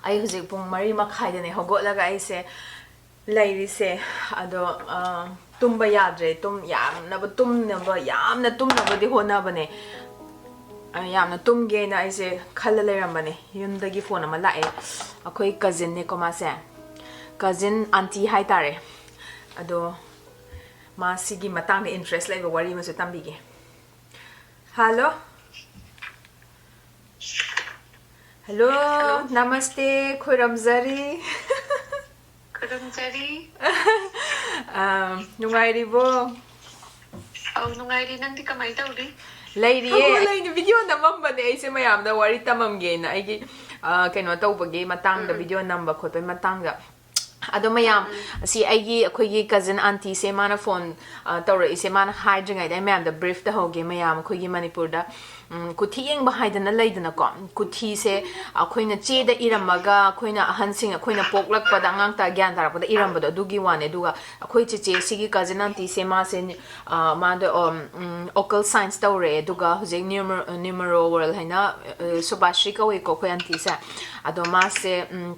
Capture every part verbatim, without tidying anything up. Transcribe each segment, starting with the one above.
ꯑꯩ ꯍꯧꯖꯤꯛ ꯄꯨꯡ ꯃꯔꯤ ꯃꯈꯥꯏꯗꯅꯦ ꯍꯧꯒꯠꯂꯒ ꯑꯩꯁꯦ ꯂꯩꯔꯤꯁꯦ꯫ ꯑꯗꯣ ꯑ, ꯇꯨꯝꯕ ꯌꯥꯗ꯭ꯔꯦ꯫ ꯇꯨꯝ ꯌꯥꯝꯅꯕ ꯇꯨꯝꯅꯕ ꯌꯥꯝꯅ ꯇꯨꯝꯅꯕꯗꯤ ꯍꯣꯠꯅꯕꯅꯦ꯫ ꯑ, ꯌꯥꯝꯅ ꯇꯨꯝꯒꯦꯅ ꯑꯩꯁꯦ ꯈꯜꯂ ꯂꯩꯔꯝꯕꯅꯦ꯫ ꯌꯨꯝꯗꯒꯤ ꯐꯣꯟ ꯑꯃ ꯂꯥꯛꯑꯦ꯫ ꯑꯩꯈꯣꯏ ꯀꯖꯤꯟꯅꯦꯀꯣ ꯃꯥꯁꯦ, ꯀꯖꯤꯟ ꯑꯟꯇꯤ ꯍꯥꯏꯇꯥꯔꯦ꯫ ꯑꯗꯣ ꯃꯥ ꯁꯤꯒꯤ ꯃꯇꯥꯡꯗ ꯏꯟꯇꯔꯦꯁ ꯂꯩꯕ ꯋꯥꯔꯤ ꯑꯃꯁꯨ ꯇꯝꯕꯤꯒꯦ꯫ ꯍꯜꯂꯣ꯫ ꯍꯜꯂꯣ꯫ ꯅꯃꯁꯇꯦ꯫ ꯈꯣꯏꯔꯝꯖꯔꯤ꯫ ꯈꯨꯔꯨꯝꯖꯔꯤ꯫ ꯑ, ꯅꯨꯡꯉꯥꯏꯔꯤꯕꯣ? ꯑꯧ, ꯅꯨꯡꯉꯥꯏꯔꯤ꯫ ꯅꯪꯗꯤ ꯀꯃꯥꯏꯅ ꯇꯧꯔꯤ? ꯂꯩꯔꯤꯌꯦ꯫ ꯑꯩꯅ ꯚꯤꯗꯤꯑꯣ ꯅꯝꯃꯝꯕꯅꯦ ꯑꯩꯁꯦ ꯃꯌꯥꯝꯗ ꯋꯥꯔꯤ ꯇꯝꯃꯝꯒꯦꯅ, ꯑꯩꯒꯤ ꯑ, ꯀꯩꯅꯣ ꯇꯧꯕꯒꯤ ꯃꯇꯥꯡꯗ, ꯚꯤꯗꯤꯑꯣ ꯅꯝꯕ ꯈꯣꯠꯄꯒꯤ ꯃꯇꯥꯡꯗ꯫ ꯑꯗꯣ ꯃꯌꯥꯝ, ꯑꯁꯤ ꯑꯩꯒꯤ, ꯑꯩꯈꯣꯏꯒꯤ ꯀꯖꯤꯟ ꯑꯟꯇꯤꯁꯦ ꯃꯥꯅ ꯐꯣꯟ ꯑ, ꯇꯧꯔꯛꯏꯁꯦ꯫ ꯃꯥꯅ ꯍꯥꯏꯗ꯭ꯔꯤꯉꯩꯗ ꯑꯩ ꯃꯌꯥꯝꯗ ꯕ꯭ꯔꯤꯐ ꯇꯧꯍꯧꯒꯦ꯫ ꯃꯌꯥꯝ, ꯑꯩꯈꯣꯏꯒꯤ ꯃꯅꯤꯄꯨꯔꯗ ꯎꯝ, ꯀꯨꯊꯤ ꯌꯦꯡꯕ ꯍꯥꯏꯗꯅ ꯂꯩꯗꯅꯀꯣ, ꯀꯨꯊꯤꯁꯦ ꯑꯩꯈꯣꯏꯅ ꯆꯦꯗ ꯏꯔꯝꯃꯒ, ꯑꯩꯈꯣꯏꯅ ꯑꯍꯟꯁꯤꯡ, ꯑꯩꯈꯣꯏꯅ ꯄꯣꯛꯂꯛꯄꯗ, ꯑꯉꯥꯡ ꯒ꯭ꯌꯥꯟ ꯇꯥꯔꯛꯄꯗ ꯏꯔꯝꯕꯗꯣ, ꯑꯗꯨꯒꯤ ꯋꯥꯅꯦ꯫ ꯑꯗꯨꯒ ꯑꯩꯈꯣꯏ ꯆꯦꯆꯦ, ꯁꯤꯒꯤ ꯀꯖꯤꯟ ꯑꯟꯇꯤꯁꯦ, ꯃꯥꯁꯦ ꯑ, ꯃꯥꯗꯣ ꯑꯣꯀꯜ ꯁꯥꯏꯟꯁ ꯇꯧꯔꯦ, ꯑꯗꯨꯒ ꯍꯧꯖꯤꯛ ꯅ꯭ꯌꯨꯃꯔꯣ ꯋꯥꯔꯜ ꯍꯥꯏꯅ, ꯑ, ꯁꯨꯕꯥꯁ꯭ꯔꯤ ꯀꯧꯋꯦꯀꯣ ꯑꯩꯈꯣꯏ ꯑꯟꯇꯤꯁꯦ꯫ ꯑꯗꯣ ꯃꯥꯁꯦ ꯎꯝ,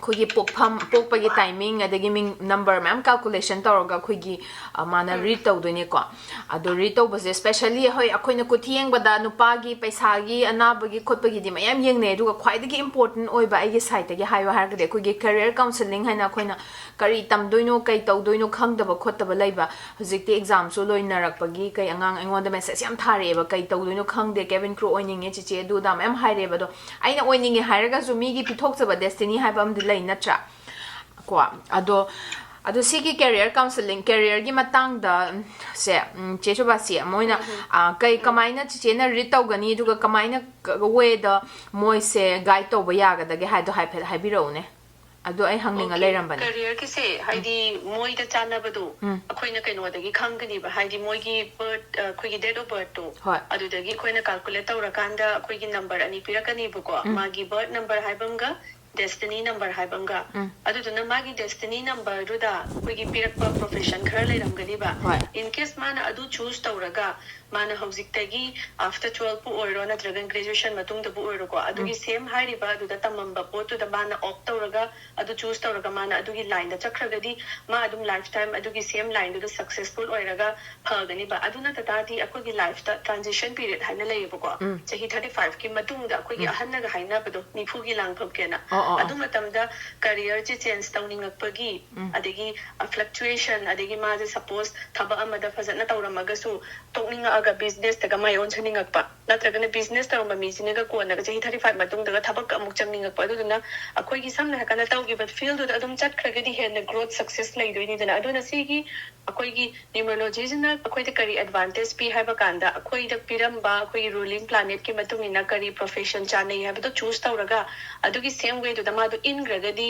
ꯑꯩꯈꯣꯏꯒꯤ ꯄꯣꯛꯐꯝ, ꯄꯣꯛꯄꯒꯤ ꯇꯥꯏꯃꯤꯡ, ꯑꯗꯒꯤ ꯃꯤꯡ, ꯅꯝꯕꯔ ꯃꯌꯥꯝ ꯀꯥꯜꯀꯨꯂꯦꯁꯟ ꯇꯧꯔꯒ ꯑꯩꯈꯣꯏꯒꯤ, ꯑ, ꯃꯥꯅ ꯔꯤꯗ ꯇꯧꯗꯣꯏꯅꯦꯀꯣ꯫ ꯑꯗꯣ ꯔꯤꯗ ꯇꯧꯕꯁꯦ ꯁ꯭ꯄꯦꯁꯦꯜꯂꯤ, ꯍꯣꯏ, ꯑꯩꯈꯣꯏꯅ ꯀꯨꯊꯤ ꯌꯦꯡꯕꯗ ꯅꯨꯄꯥꯒꯤ ꯄꯩꯁꯥꯒꯤ, ꯑꯅꯥꯕꯒꯤ ꯈꯣꯠꯄꯒꯤꯗꯤ ꯃꯌꯥꯝ ꯌꯦꯡꯅꯩ, ꯑꯗꯨꯒ ꯈ꯭ꯋꯥꯏꯗꯒꯤ ꯏꯝꯄꯣꯔꯇꯦꯟ ꯑꯣꯏꯕ ꯑꯩꯒꯤ ꯁꯥꯏꯠꯇꯒꯤ ꯍꯥꯏꯌꯣ ꯍꯥꯏꯔꯒꯗꯤ, ꯑꯩꯈꯣꯏꯒꯤ ꯀꯦꯔꯤꯌꯔ ꯀꯥꯎꯟꯁꯦꯂꯤꯡ ꯍꯥꯏꯅ ꯑꯩꯈꯣꯏꯅ ꯀꯔꯤ ꯇꯝꯗꯣꯏꯅꯣ, ꯀꯩ ꯇꯧꯗꯣꯏꯅꯣ ꯈꯪꯗꯕ ꯈꯣꯠꯇꯕ ꯂꯩꯕ, ꯍꯧꯖꯤꯛꯇꯤ ꯑꯦꯛꯖꯥꯝꯁꯨ ꯂꯣꯏꯅꯔꯛꯄꯒꯤ ꯀꯩ ꯑꯉꯥꯡ ꯑꯩꯉꯣꯟꯗ ꯃꯦꯁꯦꯖ ꯌꯥꯝ ꯊꯥꯔꯛꯑꯦꯕ, "ꯀꯩ ꯇꯧꯗꯣꯏꯅꯣ ꯈꯪꯗꯦ, ꯀꯦꯕꯤꯟ ꯀ꯭ꯔꯨ ꯑꯣꯏꯅꯤꯡꯉꯦ ꯆꯤꯆꯦ", ꯑꯗꯨ ꯑꯗꯥ ꯃꯌꯥꯝ ꯍꯥꯏꯔꯛꯑꯦꯕ꯫ ꯑꯗꯣ ꯑꯩꯅ ꯑꯣꯏꯅꯤꯡꯉꯦ ꯍꯥꯏꯔꯒꯁꯨ ꯃꯤꯒꯤ ꯄꯤꯊꯣꯛꯆꯕ ꯗꯦꯁꯇꯤꯅꯤ ꯍꯥꯏꯕ ꯑꯃꯗꯤ ꯂꯩ ꯅꯠꯇ꯭ꯔꯥ? ꯀꯣ, ꯑꯗꯣ, ꯑꯗꯣ ꯁꯤꯒꯤ ꯀꯦꯔꯤꯌꯔ ꯀꯥꯎꯟꯁꯦꯂꯤꯡ, ꯀꯦꯔꯤꯌꯔꯒꯤ ꯃꯇꯥꯡꯗ, ꯎꯝ, ꯁꯦ, ꯎꯝ, ꯆꯦ ꯁꯨꯕꯥꯁꯤ, ꯃꯣꯏꯅ, ꯎꯝ, ꯎꯝ꯫ ꯑ, ꯀꯩ, ꯎꯝ꯫ ꯀꯃꯥꯏꯅ ꯆꯤꯆꯦꯅ ꯔꯤꯗ ꯇꯧꯒꯅꯤ, ꯑꯗꯨꯒ ꯀꯃꯥꯏꯅ ꯋꯦꯗ ꯃꯣꯏꯁꯦ ꯒꯥꯏꯗ ꯇꯧꯕ ꯌꯥꯒꯗꯒꯦ ꯍꯥꯏꯗꯣ ꯍꯥꯏꯐꯦꯠ ꯍꯥꯏꯕꯤꯔꯛꯎꯅꯦ꯫ ꯑꯗꯨ ꯑꯩ ꯍꯪꯅꯤꯡꯉ ꯑꯣꯀꯦ, ꯂꯩꯔꯝꯕꯅꯦ꯫ ꯀꯦꯔꯤꯌꯔꯒꯤꯁꯦ, ꯎꯝ꯫ ꯍꯥꯏꯗꯤ, ꯃꯣꯏꯗ ꯆꯥꯟꯅꯕꯗꯣ ꯎꯝ꯫ ꯑꯩꯈꯣꯏꯅ ꯀꯩꯅꯣꯗꯒꯤ ꯈꯪꯒꯅꯤꯕ, ꯍꯥꯏꯗꯤ, ꯃꯣꯏꯒꯤ ꯕꯔꯠ, ꯑ, ꯑꯩꯈꯣꯏꯒꯤ ꯗꯦꯠ ꯑꯣꯐ ꯕꯔꯠꯇꯣ, ꯍꯣꯏ꯫ ꯑꯗꯨꯗꯒꯤ ꯑꯩꯈꯣꯏꯅ ꯀꯥꯜꯀꯨꯂꯦꯠ ꯇꯧꯔꯀꯥꯟꯗ ꯑꯩꯈꯣꯏꯒꯤ ꯅꯝꯕꯔ ꯑꯅꯤ ꯄꯤꯔꯛꯀꯅꯤꯕꯀꯣ, ꯎꯝ꯫ ꯃꯥꯒꯤ ꯕꯔꯠ ꯅꯝꯕꯔ ꯍꯥꯏꯕ ꯑꯃꯒ destiny number ꯍꯥꯏꯕ ꯑꯃꯒ꯫ ꯑꯗꯨꯗꯨꯅ ꯃꯥꯒꯤ destiny numberꯗꯨꯗ ꯑꯩꯈꯣꯏꯒꯤ ꯄꯤꯔꯛꯄ profession ꯈꯔ ꯂꯩꯔꯝꯒꯅꯤꯕ꯫ ꯍꯣꯏ꯫ In case ꯃꯥꯅ ꯑꯗꯨ choose ꯇꯧꯔꯒ ꯃꯥꯅ ꯍꯧꯖꯤꯛꯇꯒꯤ after twelveꯄꯨ ꯑꯣꯏꯔꯣ ꯅꯠꯇ꯭ꯔꯒ graduation ꯃꯇꯨꯡꯗꯕꯨ ꯑꯣꯏꯔꯣꯀꯣ, ꯑꯗꯨꯒꯤ same ꯍꯥꯏꯔꯤꯕ ꯑꯗꯨꯗ ꯇꯝꯃꯝꯕ ꯄꯣꯠꯇꯨꯗ ꯃꯥꯅ opt ꯇꯧꯔꯒ ꯑꯗꯨ choose ꯇꯧꯔꯒ ꯃꯥꯅ ꯑꯗꯨꯒꯤ lineꯗ ꯆꯠꯈ꯭ꯔꯒꯗꯤ ꯃꯥ ꯑꯗꯨꯝ lifetime ꯑꯗꯨꯒꯤ same lineꯗꯨꯗ successful ꯑꯣꯏꯔꯒ ꯐꯒꯅꯤꯕ꯫ ꯑꯗꯨ ꯅꯠꯇ ꯇꯥꯔꯗꯤ ꯑꯩꯈꯣꯏꯒꯤ lifeꯇ transition period ꯍꯥꯏꯅ ꯂꯩꯌꯦꯕꯀꯣ꯫ ꯎꯝ꯫ ꯆꯍꯤ thirty fiveꯀꯤ ꯃꯇꯨꯡꯗ ꯑꯩꯈꯣꯏꯒꯤ ꯎꯝ꯫ ꯑꯍꯟꯅꯒ ꯍꯥꯏꯅꯕꯗꯣ ꯅꯤꯐꯨꯒꯤ ꯂꯥꯡꯐꯝꯒꯦꯅ꯫ ꯑꯣ, ꯑꯣ, ꯑꯣ꯫ ꯑꯗꯨ ꯃꯇꯝꯗ careerꯁꯦ change ꯇꯧꯅꯤꯡꯉꯛꯄꯒꯤ ꯎꯝ꯫ ꯑꯗꯒꯤ fluctuation ꯑꯗꯒꯤ ꯃꯥꯁꯦ suppose ꯊꯕꯛ ꯑꯃꯗ ꯐꯖꯅ ꯇꯧꯔꯝꯃꯒꯁꯨ ꯇꯣꯛꯅꯤꯡꯉꯛꯑꯒ businessꯇꯒ ꯃꯥꯏ ꯑꯣꯟꯁꯤꯟꯅꯤꯡꯉꯛꯄ ꯅꯠꯇ꯭ꯔꯒꯅ business ꯇꯧꯔꯝꯕ ꯃꯤꯁꯤꯅꯒ ꯀꯣꯟꯅꯒ ꯆꯍꯤ thirty five ꯃꯇꯨꯡꯗꯒ ꯊꯕꯛꯀ ꯑꯃꯨꯛ ꯆꯪꯅꯤꯡꯉꯛꯄ꯫ ꯑꯗꯨꯗꯨꯅ ꯑꯩꯈꯣꯏꯒꯤ ꯁꯝꯅ ꯍꯥꯏꯔꯀꯥꯟꯗ ꯇꯧꯈꯤꯕ fieldꯗꯨꯗ ꯑꯗꯨꯝ ꯆꯠꯈ꯭ꯔꯒꯗꯤ ꯍꯦꯟꯅ growth success ꯂꯩꯗꯣꯏꯅꯤꯗꯅ꯫ ꯑꯗꯨꯅ ꯁꯤꯒꯤ ꯑꯩꯈꯣꯏꯒꯤ numerologyꯁꯤꯅ ꯑꯩꯈꯣꯏꯗ ꯀꯔꯤ advantage ꯄꯤ ꯍꯥꯏꯕ ꯀꯥꯟꯗ ꯑꯩꯈꯣꯏꯗ ꯄꯤꯔꯝꯕ ꯑꯩꯈꯣꯏꯒꯤ ruling planetꯀꯤ ꯃꯇꯨꯡ ꯏꯟꯅ ꯀꯔꯤ profession ꯆꯥꯅꯩ ꯍꯥꯏꯕꯗꯣ choose ꯇꯧꯔꯒ ꯑꯗꯨꯒꯤ same wayꯗꯨꯗ ꯃꯥꯗꯣ ꯏꯟꯈ꯭ꯔꯒꯗꯤ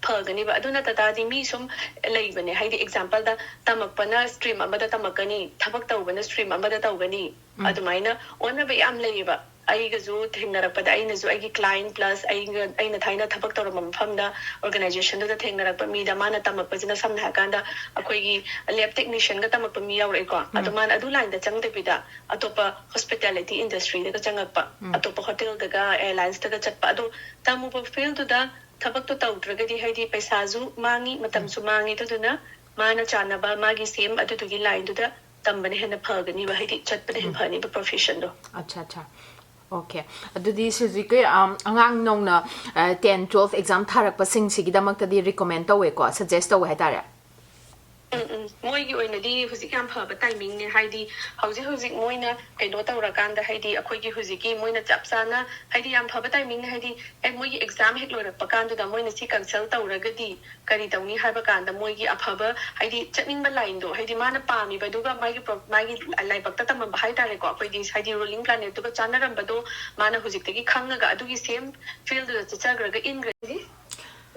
ꯐꯒꯅꯤꯕ꯫ ꯑꯗꯨ ꯅꯠꯇ ꯇꯥꯔꯗꯤ ꯃꯤ ꯁꯨꯝ ꯂꯩꯕꯅꯦ, ꯍꯥꯏꯗꯤ exampleꯗ ꯇꯝꯃꯛꯄꯅ stream ꯑꯃꯗ ꯇꯝꯃꯛꯀꯅꯤ, ꯊꯕꯛ ꯇꯧꯕꯅ stream ꯑꯃꯗ ꯇꯧꯒꯅꯤ꯫ ꯎꯝ꯫ ꯑꯗꯨꯃꯥꯏꯅ ꯑꯣꯟꯅꯕ ꯌꯥꯝ ꯂꯩꯌꯦꯕ꯫ ꯑꯩꯒꯁꯨ ꯊꯦꯡꯅꯔꯛꯄꯗ ꯑꯩꯅꯁꯨ ꯑꯩꯒꯤ client plus ꯑꯩꯒ ꯑꯩꯅ ꯊꯥꯏꯅ ꯊꯕꯛ ꯇꯧꯔꯝꯕ ꯃꯐꯝꯗ organizationꯗꯨꯗ ꯊꯦꯡꯅꯔꯛꯄ ꯃꯤꯗ ꯃꯥꯅ ꯇꯝꯃꯛꯄꯁꯤꯅ ꯁꯝꯅ ꯍꯥꯏꯔꯀꯥꯟꯗ ꯑꯩꯈꯣꯏꯒꯤ lab technicianꯒ ꯇꯝꯃꯛꯄ ꯃꯤ ꯌꯥꯎꯔꯛꯏꯀꯣ꯫ ꯑꯗꯣ ꯃꯥꯅ ꯑꯗꯨ lineꯗ ꯆꯪꯗꯕꯤꯗ ꯑꯇꯣꯞꯄ hospitality industryꯗꯒ ꯆꯪꯉꯛꯄ, ꯎꯝ꯫ ꯑꯇꯣꯞꯄ hotelꯗꯒ airlinesꯇꯒ ꯆꯠꯄ꯫ ꯑꯗꯣ ꯇꯝꯃꯨꯕ fieldꯗꯨꯗ ꯊꯕꯛꯇꯣ ꯇꯧꯗ꯭ꯔꯒꯗꯤ ꯍꯥꯏꯗꯤ ꯄꯩꯁꯥꯁꯨ ꯃꯥꯡꯉꯤ, ꯃꯇꯝꯁꯨ ꯃꯥꯡꯉꯤ꯫ ꯑꯗꯨꯗꯨꯅ ꯃꯥꯅ ꯆꯥꯟꯅꯕ ꯃꯥꯒꯤ same ꯑꯗꯨꯗꯨꯒꯤ lineꯗꯨꯗ ꯇꯝꯕꯅ ꯍꯦꯟꯅ ꯐꯒꯅꯤꯕ, ꯍꯥꯏꯗꯤ ꯆꯠꯄꯅ ꯍꯦꯟꯅ ꯐꯅꯤꯕ professionꯗꯣ꯫ ꯑꯠꯆꯥ, ꯑꯠꯆꯥ꯫ Okay꯫ ꯑꯗꯨꯗꯤ ꯁꯤ ꯍꯧꯖꯤꯛꯀꯤ, ꯑꯝ, ꯑꯉꯥꯡ ꯅꯧꯅ, ꯑ, ten, twelve exam ꯊꯥꯔꯛꯄꯁꯤꯡꯁꯤꯒꯤꯗꯃꯛꯇꯗꯤ recommend ꯇꯧꯋꯦꯀꯣ, suggest ꯇꯧꯋꯦ ꯍꯥꯏꯇꯥꯔꯦ꯫ ꯎꯝ, ꯎꯝ꯫ ꯃꯣꯏꯒꯤ ꯑꯣꯏꯅꯗꯤ ꯍꯧꯖꯤꯛ ꯌꯥꯝ ꯐꯕ timingꯅꯦ, ꯍꯥꯏꯗꯤ ꯍꯧꯖꯤꯛ ꯍꯧꯖꯤꯛ ꯃꯣꯏꯅ ꯀꯩꯅꯣ ꯇꯧꯔꯀꯥꯟꯗ, ꯍꯥꯏꯗꯤ ꯑꯩꯈꯣꯏꯒꯤ ꯍꯧꯖꯤꯛꯀꯤ ꯃꯣꯏꯅ ꯆꯞ ꯆꯥꯅ, ꯍꯥꯏꯗꯤ ꯌꯥꯝ ꯐꯕ timingꯅꯦ, ꯍꯥꯏꯗꯤ ꯑꯦ, ꯃꯣꯏꯒꯤ exam ꯍꯦꯛ ꯂꯣꯏꯔꯛꯄ ꯀꯥꯟꯗꯨꯗ ꯃꯣꯏꯅ ꯁꯤ consult ꯇꯧꯔꯒꯗꯤ ꯀꯔꯤ ꯇꯧꯅꯤ ꯍꯥꯏꯕ ꯀꯥꯟꯗ ꯃꯣꯏꯒꯤ ꯑꯐꯕ, ꯍꯥꯏꯗꯤ ꯆꯠꯅꯤꯡꯕ lineꯗꯣ, ꯍꯥꯏꯗꯤ ꯃꯥꯅ ꯄꯥꯝꯃꯤꯕꯗꯨꯒ ꯃꯥꯒꯤ pro-, ꯃꯥꯒꯤ ꯂꯥꯏꯕꯛꯇ ꯇꯝꯃꯝꯕ ꯍꯥꯏꯇꯥꯔꯦꯀꯣ, ꯑꯩꯈꯣꯏꯗꯤ ꯍꯥꯏꯗꯤ ruling planetꯇꯨꯒ ꯆꯥꯟꯅꯔꯝꯕꯗꯣ ꯃꯥꯅ ꯍꯧꯖꯤꯛꯇꯒꯤ ꯈꯪꯉꯒ ꯑꯗꯨꯒꯤ same fieldꯗꯨꯗ ꯆꯠꯆꯈ꯭ꯔꯒ ꯏꯟꯈ꯭ꯔꯗꯤ꯫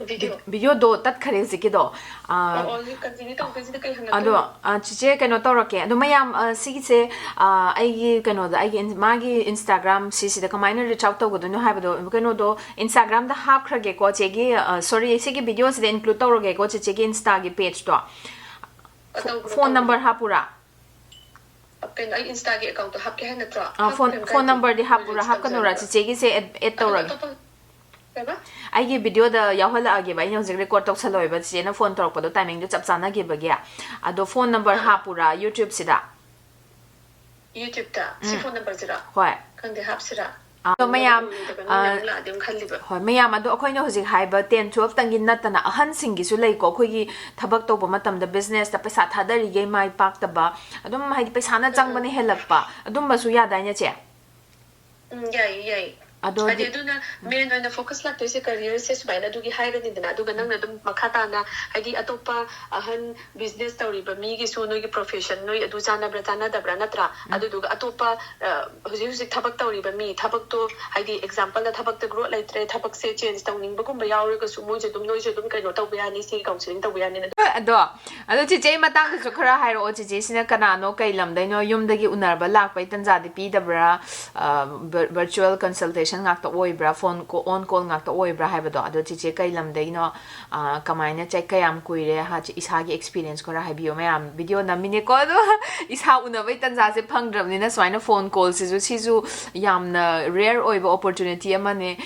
ꯚꯤꯗꯤꯑꯣ ꯚꯤꯗꯤꯑꯣꯗꯣ ꯇꯠꯈꯔꯦ ꯍꯧꯖꯤꯛꯀꯤꯗꯣ꯫ ꯑꯥ, ꯑꯣ ꯍꯧꯖꯤꯛ ꯀꯟꯇꯤꯅ꯭ꯌꯨ ꯇꯧꯗꯣꯏꯁꯤꯗ ꯀꯩ ꯑꯗꯣ ꯍꯪꯉꯛꯇꯣꯏꯅꯣ? ꯑ, ꯆꯤꯆꯦ, ꯀꯩꯅꯣ ꯇꯧꯔꯛꯀꯦ꯫ ꯑꯗꯣ ꯃꯌꯥꯝ, ꯑ, ꯁꯤꯒꯤꯁꯦ, ꯑ, ꯑꯩꯒꯤ ꯀꯩꯅꯣꯗ, ꯑꯩꯒꯤ ꯏꯟ- ꯃꯥꯒꯤ ꯏꯟꯁꯇꯥꯒ꯭ꯔꯥꯝ ꯁꯤꯁꯤꯗ ꯀꯃꯥꯏꯅ ꯔꯤꯆ ꯑꯥꯎꯠ ꯇꯧꯒꯗꯣꯏꯅꯣ ꯍꯥꯏꯕꯗꯣ, ꯀꯩꯅꯣꯗꯣ ꯏꯟꯁꯇꯥꯒ꯭ꯔꯥꯝꯗ ꯍꯥꯞꯈ꯭ꯔꯒꯦꯀꯣ ꯆꯦꯒꯤ, ꯑ, ꯁꯣꯔꯤ, ꯁꯤꯒꯤ ꯚꯤꯗꯤꯑꯣꯁꯤꯗ ꯏꯟꯀ꯭ꯂꯨꯗ ꯇꯧꯔꯒꯦꯀꯣ ꯆꯤꯆꯦꯒꯤ ꯏꯟꯁꯇꯥꯒꯤ ꯄꯦꯖꯇꯣ꯫ ꯇꯧꯕ꯭ꯔꯣ, ꯐꯣꯟ ꯇꯧꯕ꯭ꯔꯣ? ꯅꯝꯕꯔ ꯍꯥꯞꯄꯨꯔꯥ? ꯀꯩꯅꯣ, ꯑꯩ ꯏꯟꯁꯇꯥꯒꯤ ꯑꯦꯀꯥꯎꯟꯠꯇꯣ ꯍꯥꯞꯀꯦ ꯍꯥꯏ ꯅꯠꯇ꯭ꯔꯣ? ꯑ, ꯐꯣꯟ ꯍꯥꯞꯈ꯭ꯔꯦ ꯐꯣꯟ ꯀꯥꯏꯗꯦ, ꯅꯝꯕꯔꯗꯤ ꯃꯣꯏ ꯍꯥꯞꯄꯨꯔꯥ? ꯔꯤꯆ ꯍꯥꯞꯀꯅꯨꯔꯥ? ꯇꯧꯖꯔꯛꯀꯦ꯫ ꯆꯤꯆꯦꯒꯤꯁꯦꯑꯦꯗ ꯑꯦꯗ ꯑꯗꯨꯒ ꯇꯧꯔꯒꯦ꯫ ꯑꯇꯣꯞꯄ ꯀꯩꯕ? ꯑꯩꯒꯤ ꯚꯤꯗꯤꯑꯣꯗ ꯌꯥꯎꯍꯜꯂꯛꯑꯒꯦꯕ, ꯑꯩꯅ ꯍꯧꯖꯤꯛ ꯔꯦꯀꯣꯔꯗ ꯇꯧꯁꯜꯂꯣꯏꯕ, ꯆꯤꯆꯦꯅ ꯐꯣꯟ ꯇꯧꯔꯛꯄꯗꯣ ꯇꯥꯏꯃꯤꯡꯗꯣ ꯆꯞ ꯆꯥꯟꯅꯈꯤꯕꯒꯤ꯫ ꯑꯗꯣ ꯐꯣꯟ ꯅꯝꯕꯔ ꯑꯥ ꯍꯥꯞꯄꯨꯔꯥ ꯌꯨꯇ꯭ꯌꯨꯕꯁꯤꯗ? ꯌꯨꯇ꯭ꯌꯨꯕꯇ ꯁꯤ ꯎꯝ, ꯐꯣꯟ ꯅꯝꯕꯔꯁꯤꯔꯣ? ꯍꯣꯏ꯫ ꯈꯪꯗꯦ, ꯍꯥꯞꯁꯤꯔꯥ? ꯑꯗꯣ ꯍꯥꯞꯅꯕ ꯃꯌꯥꯝ, ꯑꯣꯏꯔꯣꯏꯗꯕ ꯑ, ꯃꯤ ꯃꯌꯥꯝ ꯂꯥꯛꯑꯗꯤ ꯑꯃꯨꯛ ꯈꯜꯂꯤꯕ꯫ ꯍꯣꯏ, ꯃꯌꯥꯝ, ꯑꯗꯣ ꯑꯩꯈꯣꯏꯅ ꯍꯧꯖꯤꯛ ꯍꯥꯏꯕ ꯇꯦꯟ ꯇꯨꯋꯦꯜꯐꯇꯪꯒꯤ ꯅꯠꯇꯅ ꯑꯍꯟꯁꯤꯡꯒꯤꯁꯨ ꯂꯩꯀꯣ, ꯑꯩꯈꯣꯏꯒꯤ ꯊꯕꯛ ꯇꯧꯕ ꯃꯇꯝꯗ ꯕꯤꯖꯤꯅꯦꯁꯇ ꯄꯩꯁꯥ ꯊꯥꯗꯔꯤꯈꯩ ꯃꯥꯏ ꯄꯥꯛꯇꯕ, ꯑꯗꯨꯝ ꯍꯥꯏꯗꯤ ꯄꯩꯁꯥꯅ ꯎꯝ ꯎꯝ ꯆꯪꯕꯅ ꯍꯦꯜꯂꯛꯄ ꯑꯗꯨꯝꯕꯁꯨ ꯌꯥꯗꯥꯏꯅꯦ ꯆꯦ? ꯎꯝ, ꯌꯥꯏꯌꯦ ꯌꯥꯏꯌꯦ꯫ ꯑꯗꯣ ꯍꯥꯏꯗꯤ ꯍꯧꯖꯤꯛ ꯑꯗꯨꯅ ꯃꯦꯟ ꯑꯣꯏꯅ ꯐꯣꯀꯁ ꯂꯥꯛꯇꯣꯏꯁꯦ ꯀꯔꯤꯌꯔꯁꯦ ꯁꯨꯃꯥꯏꯅ ꯑꯗꯨꯒꯤ ꯍꯥꯏꯔꯅꯤꯗꯅ, ꯑꯗꯨꯒ ꯅꯪꯅ ꯑꯗꯨꯝ ꯃꯈꯥ ꯇꯥꯅ ꯍꯥꯏꯗꯤ ꯑꯇꯣꯞꯄ ꯑꯍꯟ ꯕꯤꯖꯤꯅꯦꯁ ꯇꯧꯔꯤꯕ ꯃꯤꯒꯤꯁꯨ ꯅꯣꯏꯒꯤ ꯄ꯭ꯔꯣꯐꯦꯁꯟ ꯅꯣꯏ ꯑꯗꯨ ꯆꯥꯟꯅꯕ꯭ꯔꯥ ꯆꯥꯟꯅꯗꯕ꯭ꯔꯥ ꯅꯠꯇ꯭ꯔꯥ? ꯎꯝ꯫ ꯑꯗꯨꯗꯨꯒ ꯑꯇꯣꯞꯄ ꯑ, ꯍꯧꯖꯤꯛ ꯍꯧꯖꯤꯛ ꯊꯕꯛ ꯇꯧꯔꯤꯕ ꯃꯤ, ꯊꯕꯛꯇꯣ ꯍꯥꯏꯗꯤ ꯑꯦꯛꯖꯥꯝꯄꯜꯗ ꯊꯕꯛꯇ ꯒ꯭ꯔꯣꯠ ꯂꯩꯇ꯭ꯔꯦ, ꯊꯕꯛꯁꯦ ꯆꯦꯟꯖ ꯇꯧꯅꯤꯡꯕꯒꯨꯝꯕ ꯌꯥꯎꯔꯒꯁꯨ ꯃꯣꯏꯁꯨ ꯑꯗꯨꯝ, ꯅꯣꯏꯁꯨ ꯑꯗꯨꯝ ꯀꯩꯅꯣ ꯇꯧꯕ ꯌꯥꯅꯤ, ꯁꯤ ꯀꯥꯎꯟꯁꯤꯂꯤꯡ ꯇꯧꯕ ꯌꯥꯅꯤꯅ ꯑꯗꯨꯝ꯫ ꯑꯗꯣ, ꯑꯗꯣ ꯆꯤꯆꯦ, ꯑꯩ ꯃꯇꯥꯡꯗꯁꯨ ꯈꯔ ꯍꯥꯏꯔꯛꯑꯣ꯫ ꯆꯤꯆꯦꯁꯤꯅ ꯀꯅꯥꯅꯣ, ꯀꯩ ꯂꯝꯗꯩꯅꯣ, ꯌꯨꯝꯗꯒꯤ ꯎꯅꯔꯕ ꯂꯥꯛꯄꯩ ꯇꯟꯖꯥꯗꯤ ꯄꯤꯗꯕ꯭ꯔꯥ? ꯑ, ꯚꯔ- ꯚꯔꯆꯨꯋꯦꯜ ꯀꯟꯁꯜꯇꯦꯁꯟ ꯉꯥꯛꯇ ꯑꯣꯏꯕ꯭ꯔꯥ, ꯐꯣꯟ ꯀꯣ- ꯑꯣꯟ ꯀꯣꯜ ꯉꯥꯛꯇ ꯑꯣꯏꯕ꯭ꯔꯥ ꯍꯥꯏꯕꯗꯣ? ꯑꯗꯣ ꯆꯤꯆꯦ ꯀꯩ ꯂꯝꯗꯩꯅꯣ? ꯑ, ꯀꯃꯥꯏꯅ ꯆꯠ- ꯀꯌꯥꯝ ꯀꯨꯏꯔꯦ? ꯍꯥ, ꯆꯤ- ꯏꯁꯥꯒꯤ ꯑꯦꯛꯁꯄꯤꯔꯤꯌꯦꯟꯁ ꯈꯔ ꯍꯥꯏꯕꯤꯌꯣ꯫ ꯃꯌꯥꯝ ꯚꯤꯗꯤꯑꯣ ꯅꯝꯃꯤꯅꯦꯀꯣ, ꯑꯗꯣ ꯏꯁꯥ ꯎꯅꯕꯩ ꯇꯟꯖꯥꯁꯦ ꯐꯪꯗ꯭ꯔꯕꯅꯤꯅ ꯁꯨꯃꯥꯏꯅ ꯐꯣꯟ ꯀꯣꯜꯁꯤꯁꯨ, ꯁꯤꯁꯨ ꯌꯥꯝꯅ ꯔꯦꯌꯔ ꯑꯣꯏꯕ ꯑꯣꯄꯣꯔꯆꯨꯅꯤꯇꯤ ꯑꯃꯅꯦ꯫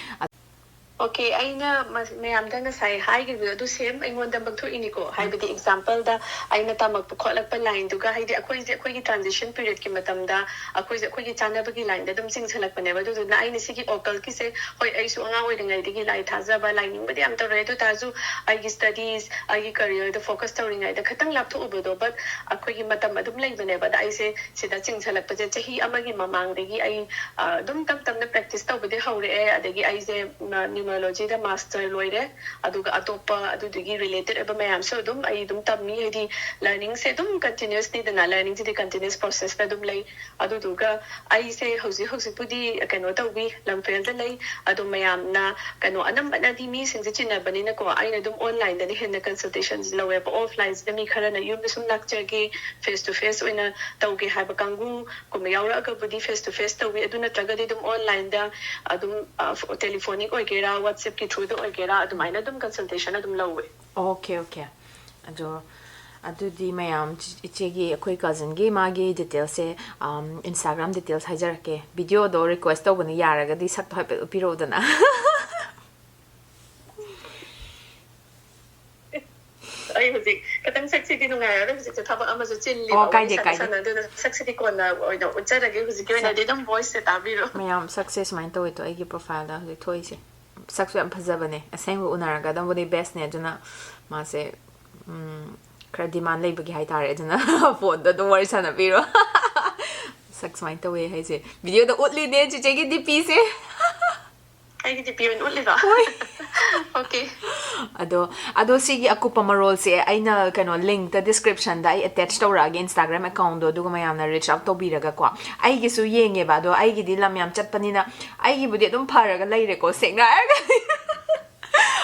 ꯑꯣꯀꯦ, ꯑꯩꯅ ꯃ- ꯃꯌꯥꯝꯗ ꯉꯁꯥꯏ ꯍꯥꯏꯈꯤꯕꯗꯣ ꯑꯗꯨ ꯁꯦꯝ ꯑꯩꯉꯣꯟꯗꯃꯛ ꯊꯣꯛꯏꯅꯤꯀꯣ꯫ ꯍꯥꯏꯕꯗꯤ ꯑꯦꯛꯖꯥꯝꯄꯜꯗ ꯑꯩꯅ ꯇꯝꯃꯛꯄ ꯈꯣꯠꯂꯛꯄ ꯂꯥꯏꯟꯗꯨꯒ, ꯍꯥꯏꯗꯤ ꯑꯩꯈꯣꯏꯁꯦ ꯑꯩꯈꯣꯏꯒꯤ ꯇ꯭ꯔꯥꯟꯖꯤꯁꯟ ꯄꯤꯔꯤꯌꯗꯀꯤ ꯃꯇꯝꯗ ꯑꯩꯈꯣꯏꯁꯦ ꯑꯩꯈꯣꯏꯒꯤ ꯆꯥꯟꯅꯕꯒꯤ ꯂꯥꯏꯟꯗ ꯑꯗꯨꯝ ꯆꯤꯡꯁꯤꯜꯂꯛꯄꯅꯦꯕ꯫ ꯑꯗꯨꯗꯨꯅ ꯑꯩꯅ ꯁꯤꯒꯤ ꯑꯣꯀꯜꯀꯤꯁꯦ, ꯍꯣꯏ, ꯑꯩꯁꯨ ꯑꯉꯥꯡ ꯑꯣꯏꯔꯤꯉꯩꯗꯒꯤ ꯂꯥꯏ ꯊꯥꯖꯕ, ꯂꯥꯏ ꯅꯤꯡꯕꯗꯤ ꯌꯥꯝ ꯇꯧꯔꯦ, ꯑꯗꯨ ꯇꯥꯔꯁꯨ ꯑꯩꯒꯤ ꯁ꯭ꯇꯗꯤꯁ, ꯑꯩꯒꯤ ꯀꯔꯤꯌꯔꯗ ꯐꯣꯀꯁ ꯇꯧꯔꯤꯉꯩꯗ ꯈꯤꯇꯪ ꯂꯥꯞꯊꯣꯛꯎꯕꯗꯣ, ꯕꯠ ꯑꯩꯈꯣꯏꯒꯤ ꯃꯇꯝ ꯑꯗꯨꯝ ꯂꯩꯕꯅꯦꯕ꯫ ꯑꯗ ꯑꯩꯁꯦ ꯁꯤꯗ ꯆꯤꯡꯁꯤꯜꯂꯛꯄꯁꯦ ꯆꯍꯤ ꯑꯃꯒꯤ ꯃꯃꯥꯡꯗꯒꯤ ꯑꯩ ꯑ, ꯑꯗꯨꯝ ꯇꯞ ꯇꯞꯅ ꯄ꯭ꯔꯦꯛꯇꯤꯁ ꯇꯧꯕꯗꯤ ꯍꯧꯔꯛꯑꯦ꯫ ꯑꯗꯒꯤ ꯑꯩꯁꯦ, ꯎꯝ, ꯇꯦꯛꯅꯣꯂꯣꯖꯤꯗ ꯃꯥꯁꯇꯔ ꯂꯣꯏꯔꯦ꯫ ꯑꯗꯨꯒ ꯑꯇꯣꯞꯄ ꯑꯗꯨꯗꯨꯒꯤ ꯔꯤꯂꯦꯇꯦꯠ ꯑꯣꯏꯕ ꯃꯌꯥꯝꯁꯨ ꯑꯗꯨꯝ ꯑꯩ ꯑꯗꯨꯝ ꯇꯝꯃꯤ꯫ ꯍꯥꯏꯗꯤ ꯂꯔꯅꯤꯡꯁꯦ ꯑꯗꯨꯝ ꯀꯟꯇꯤꯅ꯭ꯌꯨꯁꯅꯤꯗꯅ, ꯂꯔꯅꯤꯡꯁꯤꯗꯤ ꯀꯟꯇꯤꯅ꯭ꯌꯨꯁ ꯄ꯭ꯔꯣꯁꯦꯁꯇ ꯑꯗꯨꯝ ꯂꯩ꯫ ꯑꯗꯨꯗꯨꯒ ꯑꯩꯁꯦ ꯍꯧꯖꯤꯛ ꯍꯧꯖꯤꯛꯄꯨꯗꯤ ꯀꯩꯅꯣ ꯇꯧꯕꯤ, ꯂꯝꯐꯦꯜꯗ ꯂꯩ꯫ ꯑꯗꯣ ꯃꯌꯥꯝꯅ ꯀꯩꯅꯣ, ꯑꯅꯝꯕꯅꯗꯤ ꯃꯤꯁꯤꯡꯁꯦ ꯆꯤꯟꯅꯕꯅꯤꯅꯀꯣ, ꯑꯩꯅ ꯑꯗꯨꯝ ꯑꯣꯟꯂꯥꯏꯟꯗꯅ ꯍꯦꯟꯅ ꯀꯟꯁꯜꯇꯦꯁꯟꯁꯦ ꯂꯧꯋꯦꯕ꯫ ꯑꯣꯐꯂꯥꯏꯟꯁꯤꯗ ꯃꯤ ꯈꯔꯅ ꯌꯨꯝꯗ ꯁꯨꯝ ꯂꯥꯛꯆꯒꯦ, ꯐꯦꯁ ꯇꯨ ꯐꯦꯁ ꯑꯣꯏꯅ ꯇꯧꯒꯦ ꯍꯥꯏꯕ ꯀꯥꯡꯕꯨꯒꯨꯝꯕ ꯌꯥꯎꯔꯛꯑꯒꯕꯨꯗꯤ ꯐꯦꯁ ꯇꯨ ꯐꯦꯁ ꯇꯧꯋꯤ꯫ ꯑꯗꯨ ꯅꯠꯇ꯭ꯔꯒꯗꯤ ꯑꯗꯨꯝ ꯑꯣꯟꯂꯥꯏꯟꯗ ꯑꯗꯨꯝ, ꯑ, ꯐ-, ꯇꯦꯂꯤꯐꯣꯅꯤꯛ ꯑꯣꯏꯒꯦꯔꯥ, ꯋꯥꯠꯁꯑꯦꯞꯀꯤ ꯊ꯭ꯔꯨꯗ ꯑꯣꯏꯒꯦꯔꯥ, ꯑꯗꯨꯃꯥꯏꯅ ꯑꯗꯨꯝ ꯀꯟꯁꯜꯇꯦꯁꯟ ꯑꯗꯨꯝ ꯂꯧꯋꯦ꯫ Okay, okay. ꯑꯗꯣ ꯑꯗꯨꯗꯤ ꯃꯌꯥꯝ, ꯏꯆꯦꯒꯤ, ꯑꯩꯈꯣꯏ ꯀꯖꯟꯒꯤ ꯃꯥꯒꯤ ꯗꯤꯇꯦꯜꯁꯁꯦ, ꯑꯝ, ꯏꯟꯁꯇꯥꯒ꯭ꯔꯥꯝ ꯗꯤꯇꯦꯜꯁ ꯍꯥꯏꯖꯔꯛꯀꯦ꯫ ꯚꯤꯗꯤꯑꯣꯗꯣ ꯔꯤꯀ꯭ꯋꯦꯁ ꯇꯧꯕꯅꯤ, ꯌꯥꯔꯒꯗꯤ ꯁꯛꯇꯣ ꯍꯥꯏꯐꯦꯠ ꯎꯠꯄꯤꯔꯛꯎꯗꯅ꯫ ꯑꯩ ꯍꯧꯖꯤꯛ ꯈꯤꯇꯪ ꯁꯛꯁꯤꯗꯤ ꯅꯨꯡꯉꯥꯏꯔꯔꯣꯏ, ꯍꯧꯖꯤꯛꯁꯦ ꯊꯕꯛ ꯑꯃꯁꯨ ꯆꯤꯜꯂꯤꯕ, ꯑꯣ, ꯋꯥꯔꯤ ꯀꯥꯏꯗꯦ, ꯁꯥꯟꯅ ꯀꯥꯏꯗꯦ꯫ ꯁꯥꯟꯅ, ꯑꯗꯨꯅ ꯁꯛꯁꯤꯗꯤ ꯀꯣꯟꯅ ꯑꯣꯏꯅ ꯎꯠꯆꯔꯒꯦ, ꯍꯧꯖꯤꯛꯀꯤ ꯁꯛ-, ꯑꯣꯏꯅꯗꯤ ꯑꯗꯨꯝ ꯚꯣꯏꯁꯁꯦ ꯇꯥꯕꯤꯔꯣ꯫ ꯃꯌꯥꯝ, ꯁꯛꯁꯦ ꯁꯨꯃꯥꯏꯅ ꯇꯧꯋꯦ ꯇꯣ, ꯑꯩꯒꯤ ꯄ꯭ꯔꯣꯐꯥꯏꯜꯗ ꯍꯧꯖꯤꯛ ꯊꯣꯛꯏꯁꯦ꯫ ꯁꯛꯁꯨ ꯌꯥꯝ ꯐꯖꯕꯅꯦ, ꯑꯁꯦꯡꯕ ꯎꯅꯔꯒ ꯑꯗꯨꯝꯕꯨꯗꯤ ꯕꯦꯁꯅꯦ꯫ ꯑꯗꯨꯅ ꯃꯥꯁꯦ, ꯎꯝ, ꯈꯔ ꯗꯤꯃꯥꯟ ꯂꯩꯕꯒꯤ ꯍꯥꯏꯇꯥꯔꯦ, ꯑꯗꯨꯅ ꯐꯣꯟꯗ ꯑꯗꯨꯝ ꯋꯥꯔꯤ ꯁꯥꯟꯅꯕꯤꯔꯣ꯫ ꯁꯛ ꯁꯨꯃꯥꯏꯅ ꯇꯧꯋꯦ ꯍꯥꯏꯁꯦ, ꯚꯤꯗꯤꯑꯣꯗ ꯎꯠꯂꯤꯅꯦ ꯆꯤꯆꯦꯒꯤ ꯗꯤ ꯄꯤꯁꯦ꯫ ꯑꯩꯒꯤ ꯗꯤ ꯄꯤ ꯑꯣꯏꯅ ꯎꯠꯂꯤꯕ? ꯍꯣꯏ꯫ ꯑꯣꯀꯦ꯫ ꯑꯗꯣ, ꯑꯗꯣ ꯁꯤꯒꯤ ꯑꯀꯨꯞꯄ ꯃꯔꯣꯜꯁꯦ ꯑꯩꯅ ꯀꯩꯅꯣ, ꯂꯤꯡꯛꯇ, ꯗꯤꯁꯀ꯭ꯔꯤꯞꯁꯟꯗ ꯑꯩ ꯑꯦꯇꯦꯆ ꯇꯧꯔꯛꯑꯒꯦ, ꯏꯟꯁꯇꯥꯒ꯭ꯔꯥꯝ ꯑꯦꯀꯥꯎꯟꯗꯣ, ꯑꯗꯨꯒ ꯃꯌꯥꯝꯅ ꯔꯤꯆ ꯑꯥꯎꯠ ꯇꯧꯕꯤꯔꯒꯀꯣ꯫ ꯑꯩꯒꯤꯁꯨ ꯌꯦꯡꯉꯦꯕ, ꯑꯗꯣ ꯑꯩꯒꯤꯗꯤ ꯂꯝ ꯌꯥꯝ ꯆꯠꯄꯅꯤꯅ ꯑꯩꯒꯤꯕꯨꯗꯤ ꯑꯗꯨꯝ ꯐꯔꯒ ꯂꯩꯔꯦꯀꯣ, ꯁꯦꯡꯅ ꯍꯥꯏꯔꯒꯗꯤ꯫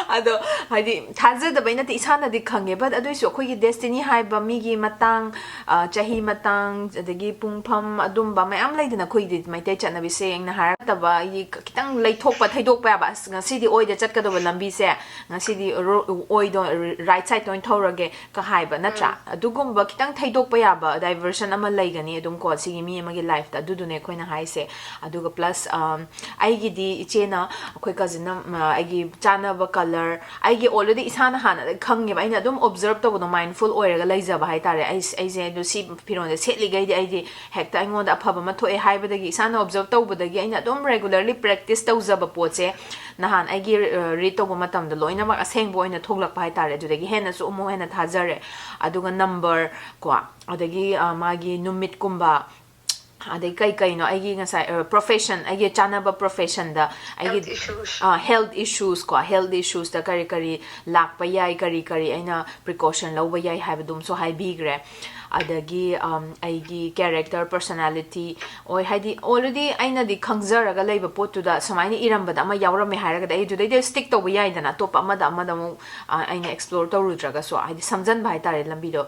ꯑꯗꯣ ꯍꯥꯏꯗꯤ ꯊꯥꯖꯗꯕꯩ ꯅꯠꯇꯦ, ꯏꯁꯥꯅꯗꯤ ꯈꯪꯉꯦ, but ꯑꯗꯨꯏꯁꯨ ꯑꯩꯈꯣꯏꯒꯤ ꯗꯦꯁꯇꯤꯅꯤ ꯍꯥꯏꯕ ꯃꯤꯒꯤ ꯃꯇꯥꯡ, ꯑ, ꯆꯍꯤ ꯃꯇꯥꯡ, ꯑꯗꯒꯤ ꯄꯨꯡꯐꯝ, ꯑꯗꯨꯝꯕ ꯃꯌꯥꯝ ꯂꯩꯗꯅ ꯑꯩꯈꯣꯏꯒꯤꯗꯤ ꯃꯩꯇꯩ ꯆꯠꯅꯕꯤꯁꯦ꯫ ꯁꯦꯡꯅ ꯍꯥꯏꯔꯒ ꯅꯠꯇꯕ, ꯑꯩꯒꯤ ꯈꯤꯇꯪ ꯂꯩꯊꯣꯛꯄ, ꯊꯩꯗꯣꯛꯄ ꯌꯥꯕ, ꯑꯁ, ꯉꯁꯤꯗꯤ ꯑꯣꯏꯗ ꯆꯠꯀꯗꯕ ꯂꯝꯕꯤꯁꯦ, ꯉꯁꯤꯗꯤ ꯔꯣ-, ꯑꯣꯏꯗ, ꯔꯥꯏꯠ ꯁꯥꯏꯗꯇ ꯑꯣꯏꯅ ꯊꯧꯔꯒꯦ ꯀ ꯍꯥꯏꯕ, ꯅꯠꯇ꯭ꯔꯥ? ꯎꯝ꯫ ꯑꯗꯨꯒꯨꯝꯕ ꯈꯤꯇꯪ ꯊꯩꯗꯣꯛꯄ ꯌꯥꯕ ꯗꯥꯏꯚꯔꯁꯟ ꯑꯃ ꯂꯩꯒꯅꯤ ꯑꯗꯨꯝ ꯀꯣ, ꯁꯤꯒꯤ ꯃꯤ ꯑꯃꯒꯤ ꯂꯥꯏꯐꯇ꯫ ꯑꯗꯨꯗꯨꯅꯦ ꯑꯩꯈꯣꯏꯅ ꯍꯥꯏꯁꯦ꯫ ꯑꯗꯨꯒ ꯄ꯭ꯂꯁ, ꯑꯝ, ꯑꯩꯒꯤꯗꯤ ꯏꯆꯦꯅ, ꯑꯩꯈꯣꯏ ꯀꯖꯤꯟꯅ, ꯑ, ꯑꯩꯒꯤ ꯆꯥꯅꯕ ꯀꯂꯔ, ꯑꯩꯒꯤ already ꯏꯁꯥꯅ ꯍꯥꯟꯅꯗꯒꯤ ꯈꯪꯉꯦꯕ, ꯑꯩꯅ ꯑꯗꯨꯝ ꯑꯣꯕꯖꯔꯞ ꯇꯧꯕꯗꯣ, ꯃꯥꯏꯟꯐꯨꯜ ꯑꯣꯏꯔꯒ ꯂꯩꯖꯕ ꯍꯥꯏꯇꯥꯔꯦ꯫ ꯑꯩ, ꯑꯩꯁꯦ ꯑꯗꯨ ꯁꯤ ꯐꯤꯔꯣꯟꯁꯦ ꯁꯦꯠꯂꯤꯈꯩꯗꯤ ꯑꯩꯗꯤ ꯍꯦꯛꯇ ꯑꯩꯉꯣꯟꯗ ꯑꯐꯕ ꯑꯃ ꯊꯣꯛꯑꯦ ꯍꯥꯏꯕꯗꯒꯤ, ꯏꯁꯥꯅ ꯑꯣꯕꯖꯔꯞ ꯇꯧꯕꯗꯒꯤ ꯑꯩꯅ ꯑꯗꯨꯝ ꯔꯦꯒꯨꯂꯔꯂꯤ ꯄ꯭ꯔꯦꯛꯇꯤꯁ ꯇꯧꯖꯕ ꯄꯣꯠꯁꯦ ꯅꯍꯥꯟ ꯑꯩꯒꯤ, ꯑ, ꯔꯤꯗ ꯇꯧꯕ ꯃꯇꯝꯗ ꯂꯣꯏꯅꯃꯛ ꯑꯁꯦꯡꯕ ꯑꯣꯏꯅ ꯊꯣꯛꯂꯛꯄ ꯍꯥꯏꯇꯥꯔꯦ꯫ ꯑꯗꯨꯗꯒꯤ ꯍꯦꯟꯅꯁꯨ ꯑꯃꯨꯛ ꯍꯦꯟꯅ ꯊꯥꯖꯔꯦ꯫ ꯑꯗꯨꯒ ꯅꯝꯕꯔ ꯀꯣ, ꯑꯗꯒꯤ, ꯑ, ꯃꯥꯒꯤ ꯅꯨꯃꯤꯠꯀꯨꯝꯕ, ꯑꯗꯩ ꯀꯩ ꯀꯩꯅꯣ ꯑꯩꯒꯤ ꯉꯁꯥꯏ ꯄ꯭ꯔꯣꯐꯦꯁꯟ, ꯑꯩꯒꯤ ꯆꯥꯟꯅꯕ ꯄ꯭ꯔꯣꯐꯦꯁꯟꯗ ꯑꯩꯒꯤ Health issues. ꯍꯦꯜꯠ ꯏꯁꯨꯁꯀꯣ, ꯍꯦꯜꯠ ꯏꯁꯨꯁꯇ ꯀꯔꯤ ꯀꯔꯤ ꯂꯥꯛꯄ ꯌꯥꯏ, ꯀꯔꯤ ꯀꯔꯤ ꯑꯩꯅ ꯄ꯭ꯔꯤꯀꯣꯁꯟ ꯂꯧꯕ ꯌꯥꯏ ꯍꯥꯏꯕꯗꯨꯝꯁꯨ ꯍꯥꯏꯕꯤꯈ꯭ꯔꯦ꯫ ꯑꯗꯒꯤ ꯑꯩꯒꯤ ꯀꯦꯔꯦꯛꯇꯔ, ꯄꯔꯁꯣꯅꯥꯂꯤꯇꯤ ꯑꯣꯏ, ꯍꯥꯏꯗꯤ ꯑꯣꯜꯔꯦꯗꯤ ꯑꯩꯅꯗꯤ ꯈꯪꯖꯔꯒ ꯂꯩꯕ ꯄꯣꯠꯇꯨꯗ ꯁꯨꯃꯥꯏꯅ ꯏꯔꯝꯕꯗ ꯑꯃ ꯌꯥꯎꯔꯝꯃꯦ ꯍꯥꯏꯔꯒꯗꯤ ꯑꯩ ꯑꯗꯨꯗꯩꯗ ꯁ꯭ꯇꯤꯛ ꯇꯧꯕ ꯌꯥꯏꯗꯅ, ꯑꯇꯣꯞꯄ ꯑꯃꯗ ꯑꯃꯗ ꯑꯃꯨꯛ ꯑꯩꯅ ꯑꯦꯛꯁꯄ꯭ꯂꯣꯔ ꯇꯧꯔꯨꯗ꯭ꯔꯒꯁꯨ, ꯍꯥꯏꯗꯤ ꯁꯝꯖꯟꯕ ꯍꯥꯏꯇꯥꯔꯦ ꯂꯝꯕꯤꯗꯣ,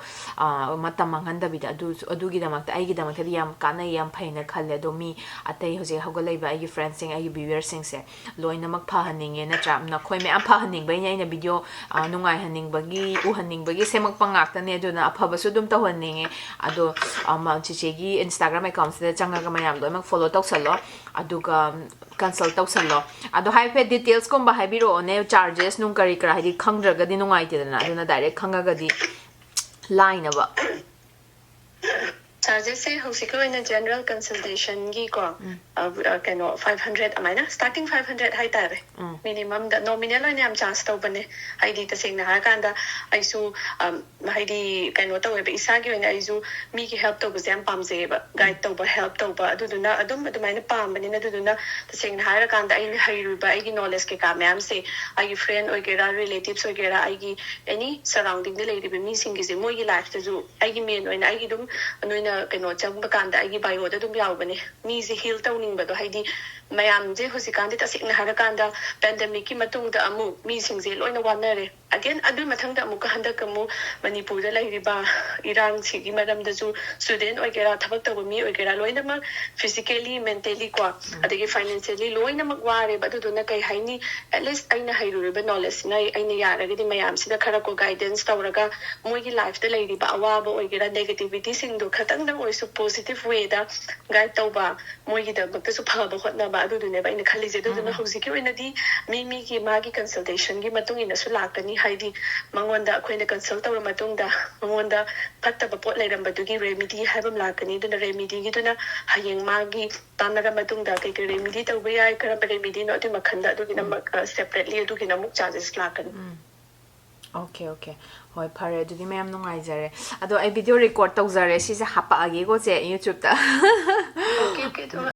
ꯃꯇꯝ ꯃꯥꯡꯍꯟꯗꯕꯤꯗ꯫ ꯑꯗꯨ ꯑꯗꯨꯒꯤꯗꯃꯛꯇ, ꯑꯩꯒꯤꯗꯃꯛꯇꯗꯤ ꯌꯥꯝ ꯀꯥꯟꯅꯩ, ꯌꯥꯝ ꯐꯩꯅ ꯈꯜꯂꯦ꯫ ꯑꯗꯣ ꯃꯤ ꯑꯇꯩ ꯍꯧꯖꯤꯛ ꯍꯧꯒꯠꯂꯛꯏꯕ ꯑꯩꯒꯤ ꯐ꯭ꯔꯦꯟꯁꯤꯡ, ꯑꯩꯒꯤ ꯚ꯭ꯌꯨꯋꯔꯁꯤꯡꯁꯦ ꯂꯣꯏꯅꯃꯛ ꯐꯍꯟꯅꯤꯡꯉꯦ, ꯅꯠꯇ꯭ꯔꯥ? ꯅꯈꯣꯏ ꯃꯌꯥꯝ ꯐꯍꯟꯅꯤꯡꯕꯩꯅꯦ ꯑꯩꯅ ꯚꯤꯗꯤꯑꯣ ꯅꯨꯡꯉꯥꯏꯍꯟꯅꯤꯡꯕꯒꯤ, ꯎꯍꯟꯅꯤꯡꯕꯒꯤ ꯁꯦꯝꯃꯛꯄ ꯉꯥꯛꯇꯅꯦ꯫ ꯑꯗꯨꯅ ꯑꯐꯕꯁꯨ ꯑꯗꯨꯝ ꯇꯧꯍꯟꯅꯤꯡꯉꯦ꯫ ꯑꯗꯣ ꯆꯤꯆꯦꯒꯤ ꯏꯟꯁꯇꯥꯒ꯭ꯔꯥꯝ ꯑꯦꯀꯥꯎꯟꯁꯤꯗ ꯆꯪꯉꯒ ꯃꯌꯥꯝ ꯂꯣꯏꯅꯃꯛ ꯐꯣꯂꯣ ꯇꯧꯁꯜꯂꯣ, ꯑꯗꯨꯒ ꯀꯟꯁꯜ ꯇꯧꯁꯜꯂꯣ꯫ ꯑꯗꯣ ꯍꯥꯏꯐꯦꯠ ꯗꯤꯇꯦꯜꯁꯀꯨꯝꯕ ꯍꯥꯏꯕꯤꯔꯛꯑꯣꯅꯦ, ꯆꯥꯔꯖꯦꯁ ꯅꯨꯡ ꯀꯔꯤ ꯀꯔꯥ, ꯍꯥꯏꯗꯤ ꯈꯪꯗ꯭ꯔꯒꯗꯤ ꯅꯨꯡꯉꯥꯏꯇꯦꯗꯅ꯫ ꯑꯗꯨꯅ ꯗꯥꯏꯔꯦꯛ ꯈꯪꯉꯒꯗꯤ ꯂꯥꯏꯅꯕ꯫ ꯆꯥꯔꯖꯦꯁꯁꯦ ꯍꯧꯖꯤꯛꯀꯤ ꯑꯣꯏꯅ ꯖꯦꯅꯔꯦꯜ ꯀꯟꯁꯜꯇꯦꯁꯟꯒꯤꯀꯣ, ꯀꯩꯅꯣ, ꯐꯥꯏꯚ ꯍꯟꯗ꯭ꯔꯦꯠ ꯑꯗꯨꯃꯥꯏꯅ, ꯁ꯭ꯇꯥꯔꯇꯤꯡ ꯐꯥꯏꯚ ꯍꯟꯗ꯭ꯔꯦꯠ ꯍꯥꯏꯇꯥꯔꯦ꯫ ꯎꯝ. ꯃꯤꯅꯤꯃꯝꯗ, ꯅꯣꯃꯤꯅꯦꯜ ꯑꯣꯏꯅ ꯌꯥꯝ ꯆꯥꯔꯖ ꯇꯧꯕꯅꯦ꯫ ꯍꯥꯏꯗꯤ ꯇꯁꯦꯡꯅ ꯍꯥꯏꯔꯀꯥꯟꯗ ꯑꯩꯁꯨ ꯍꯥꯏꯗꯤ ꯀꯩꯅꯣ ꯇꯧꯋꯦꯕ, ꯏꯁꯥꯒꯤ ꯑꯣꯏꯅ ꯑꯩꯁꯨ ꯃꯤꯒꯤ ꯍꯦꯜꯞ ꯇꯧꯕꯁꯦ ꯌꯥꯝ ꯄꯥꯝꯖꯩꯌꯦꯕ, ꯒꯥꯏꯗ ꯇꯧꯕ, ꯍꯦꯜꯞ ꯇꯧꯕ꯫ ꯑꯗꯨꯗꯨꯅ ꯑꯗꯨꯝ ꯑꯗꯨꯃꯥꯏꯅ ꯄꯥꯝꯕꯅꯤꯅ, ꯑꯗꯨꯗꯨꯅ ꯇꯁꯦꯡꯅ ꯍꯥꯏꯔꯀꯥꯟꯗ ꯑꯩꯅ ꯍꯩꯔꯨꯕ, ꯑꯩꯒꯤ ꯅꯣꯂꯦꯖ ꯀꯩꯀꯥ ꯃꯌꯥꯝꯁꯦ ꯑꯩꯒꯤ ꯐ꯭ꯔꯦꯟ ꯑꯣꯏꯒꯦꯔꯥ, ꯔꯤꯂꯦꯇꯤꯚꯁ ꯑꯣꯏꯒꯦꯔꯥ, ꯑꯩꯒꯤ ꯑꯦꯅꯤ ꯁꯔꯥꯎꯟꯗꯤꯡꯗ ꯂꯩꯔꯤꯕ ꯃꯤꯁꯤꯡꯒꯤꯁꯦ, ꯃꯣꯏꯒꯤ ꯂꯥꯏꯐꯇꯁꯨ ꯑꯩꯒꯤ ꯃꯦꯟ ꯑꯣꯏꯅ ꯑꯩꯒꯤ ꯑꯗꯨꯝ, ꯅꯣꯏꯅ ꯀꯩꯅꯣ ꯆꯪꯕ ꯀꯥꯟꯗ ꯑꯩꯒꯤ ꯕꯥꯏꯑꯣꯗ ꯑꯗꯨꯝ ꯌꯥꯎꯕꯅꯦ, ꯃꯤꯁꯦ ꯍꯤꯜ ꯇꯧꯅꯤꯡꯕꯗꯣ꯫ ꯍꯥꯏꯗꯤ ꯃꯌꯥꯝꯁꯦ ꯍꯧꯖꯤꯛꯀꯥꯟꯗꯤ ꯇꯁꯦꯡꯅ ꯍꯥꯏꯔꯀꯥꯟꯗ ꯄꯦꯟꯗꯦꯃꯤꯛꯀꯤ ꯃꯇꯨꯡꯗ ꯑꯃꯨꯛ ꯃꯤꯁꯤꯡꯁꯦ ꯂꯣꯏꯅ ꯋꯥꯅꯔꯦ꯫ ꯑꯒꯦꯟ ꯑꯗꯨꯒꯤ ꯃꯊꯪꯗ ꯑꯃꯨꯛꯀ ꯍꯟꯗꯛ ꯑꯃꯨꯛ ꯃꯅꯤꯄꯨꯔꯗ ꯂꯩꯔꯤꯕ ꯏꯔꯥꯡꯁꯤꯒꯤ ꯃꯔꯝꯗꯁꯨ ꯁ꯭ꯇꯨꯗꯦꯟ ꯑꯣꯏꯒꯦꯔꯥ, ꯊꯕꯛ ꯇꯧꯕ ꯃꯤ ꯑꯣꯏꯒꯦꯔꯥ, ꯂꯣꯏꯅꯃꯛ ꯐꯤꯖꯤꯀꯦꯂꯤ, ꯃꯦꯟꯇꯦꯂꯤ ꯀꯣ, ꯑꯗꯒꯤ ꯐꯥꯏꯅꯥꯟꯁꯤꯌꯦꯂꯤ ꯂꯣꯏꯅꯃꯛ ꯋꯥꯔꯦꯕ꯫ ꯑꯗꯨꯗꯨꯅ ꯀꯩ ꯍꯥꯏꯅꯤ, ꯑꯦꯠꯂꯤꯁ ꯑꯩꯅ ꯍꯩꯔꯨꯔꯤꯕ ꯅꯣꯂꯦꯖꯁꯤꯅ ꯑꯩꯅ ꯌꯥꯔꯒꯗꯤ ꯃꯌꯥꯝꯁꯤꯗ ꯈꯔ ꯀꯣ ꯒꯥꯏꯗꯦꯟꯁ ꯇꯧꯔꯒ ꯃꯣꯏꯒꯤ ꯂꯥꯏꯐꯇ ꯂꯩꯔꯤꯕ ꯑꯋꯥꯕ ꯑꯣꯏꯒꯦꯔꯥ, ꯅꯦꯒꯦꯇꯤꯚꯤꯇꯤꯁꯤꯡꯗꯣ ꯈꯇꯪꯗꯪ ꯑꯣꯏꯔꯁꯨ ꯄꯣꯖꯤꯇꯤꯚ ꯋꯦꯗ ꯒꯥꯏꯗ ꯇꯧꯕ, ꯃꯣꯏꯒꯤꯗꯃꯛꯇꯁꯨ ꯐꯕ ꯍꯣꯠꯅꯕ, ꯑꯗꯨꯗꯨꯅꯦꯕ ꯑꯩꯅ ꯈꯜꯂꯤꯁꯦ꯫ ꯑꯗꯨꯗꯨꯅ ꯍꯧꯖꯤꯛꯀꯤ ꯑꯣꯏꯅꯗꯤ ꯃꯤ ꯃꯤꯒꯤ ꯃꯥꯒꯤ ꯀꯟꯁꯜꯇꯦꯁꯟꯒꯤ ꯃꯇꯨꯡ ꯏꯟꯅꯁꯨ ꯂꯥꯛꯀꯅꯤ꯫ ꯍꯥꯏꯗꯤ ꯃꯉꯣꯟꯗ ꯑꯩꯈꯣꯏꯅ ꯀꯟꯁꯜ ꯇꯧꯔ ꯃꯇꯨꯡꯗ ꯃꯉꯣꯟꯗ ꯐꯠꯇꯕ ꯄꯣꯠ ꯂꯩꯔꯝꯕꯗꯨꯒꯤ ꯔꯦꯃꯤꯗꯤ ꯍꯥꯏꯕ ꯑꯃ ꯂꯥꯛꯀꯅꯤ꯫ ꯑꯗꯨꯅ ꯔꯦꯃꯤꯗꯤꯒꯤꯗꯨꯅ ꯍꯌꯦꯡ ꯃꯥꯒꯤ ꯇꯥꯟꯅꯔ ꯃꯇꯨꯡꯗ ꯀꯩ ꯀꯩ ꯔꯦꯃꯤꯗꯤ ꯇꯧꯕ ꯌꯥꯏ, ꯀꯔꯝꯕ ꯔꯦꯃꯤꯗꯤꯅꯣ, ꯑꯗꯨꯒꯤ ꯃꯈꯜꯗ ꯑꯗꯨꯒꯤꯅ ꯁꯦꯄꯔꯦꯠꯂꯤ ꯑꯗꯨꯒꯤꯅ ꯑꯃꯨꯛ ꯆꯥꯔꯖꯦꯁ ꯂꯥꯛꯀꯅꯤ꯫ ꯎꯝ. ꯑꯣꯀꯦ ꯑꯣꯀꯦ, ꯍꯣꯏ, ꯐꯔꯦ ꯑꯗꯨꯗꯤ, ꯃꯌꯥꯝ ꯅꯨꯡꯉꯥꯏꯖꯔꯦ꯫ ꯑꯗꯣ ꯑꯩ ꯚꯤꯗꯤꯑꯣ ꯔꯦꯀꯣꯔꯗ ꯇꯧꯖꯔꯦ, ꯁꯤꯁꯦ ꯍꯥꯄꯛꯑꯒꯦꯀꯣ ꯆꯦ, ꯌꯨꯇ꯭ꯌꯨꯕꯇ꯫ ꯑꯣꯀꯦ ꯑꯣꯀꯦ, ꯑꯗꯨ